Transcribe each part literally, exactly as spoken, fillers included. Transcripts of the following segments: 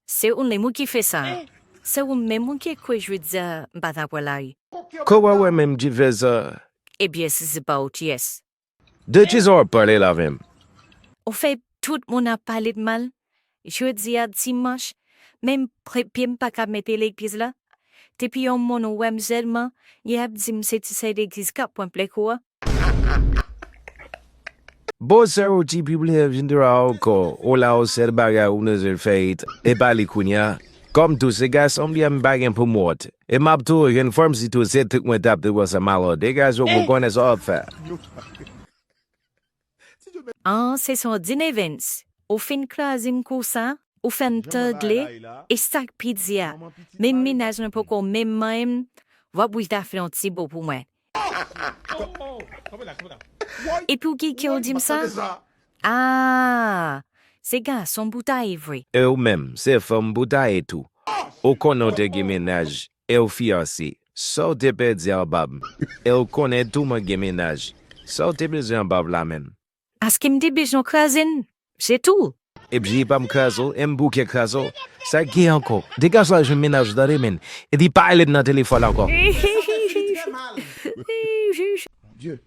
Se ou menm wi ki fè sa. Se ou menm wi ki kwè jodi a m pa t ap wè lari. Kòman ou menm ki fè sa? Ebyen, si se pa ou, kiyès? De kisa w ap pale la menm? Ou fè tout moun ap pale m mal. Jodi a dimanch, menm pye m pa ka mete legliz la. Depi yon moun wè m sèlman, y ap di m se ti sè legliz k ap pran plè kou a. Bon, se ou ki pibliye videyo a ankò, ou la ou sèl bagay ou bezwen fè it, e pa li kounye a. Kòm tou se gason m ye, m pa gen pou m wont. E m ap tou jwenn fanm si tou se tout mwen t ap tou ansanm alò degaje w pou konnen sa w ap fè. An, se sa w di m Evens, ou fin kraze m konsa, ou fè m tande, e sa k pi di a, menm mennaj mwen poko menm manyen m, w ap wè ta fè yon ti bo pou mwen. Epi w gen kè w di m sa? Ah, se gason m pou ta ye vre. E ou menm, se fanm m pou ta ye tou. Ou konnen w te gen mennaj, e w fiyanse. Sa w te pèdi anba m. E w konnen tou mwen gen mennaj. Sa w te bezwen anba m la menm? Paske m te bezwen w kraze m, se tou. Epi pa m kraze w, e m bouke kraze w. Sa k gen ankò? Degaje w al jwenn mennaj ou tande menm. Epi pa rele m nan telefòn ankò. Bondye,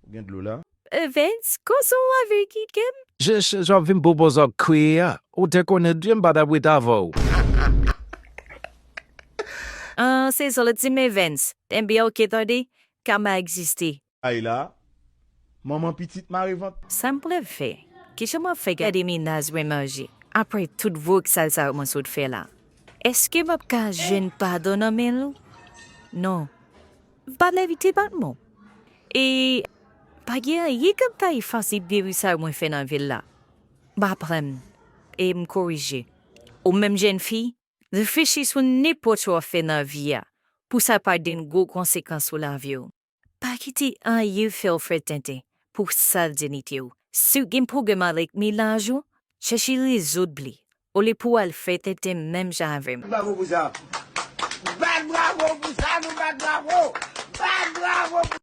ou gen dlo la? Evens, koze w avèk Ikem? Je, je, jan w vin pwopoze w kriye a, ou te konnen Dye m pa t ap ret avè w. An, se sa l di m Evens. Ebyen, oke, tande, kama egziste. Ay la, manman pitit mare vant. Sa m pral fè? Kijan m ap fè gade mennaj mwen manje? Apre tout vòksal sa yo mwen sot fè la. Èske m ap ka jwenn padon nan men l? Non. M pa t leve te bat mwen. E pa gen anyen k ap ka efase byen wi sa mwen fè nan vil la. M aprann e m korije. Ou menm jèn fi, reflechi sou nenpòt sa w ap fè nan vi a pou sa pa gen gwo konsekans sou lavi w. Pa kite anyen fè w fè tenten pou sal diyite w. Si w gen pwoblèm avèk mennaj ou, chèche rezoud li, olye pou w al fè tenten menm jan avè m. Bat bravo pou sa! Bat bravo pou sa! Nou bat bravo! Bat bravo pou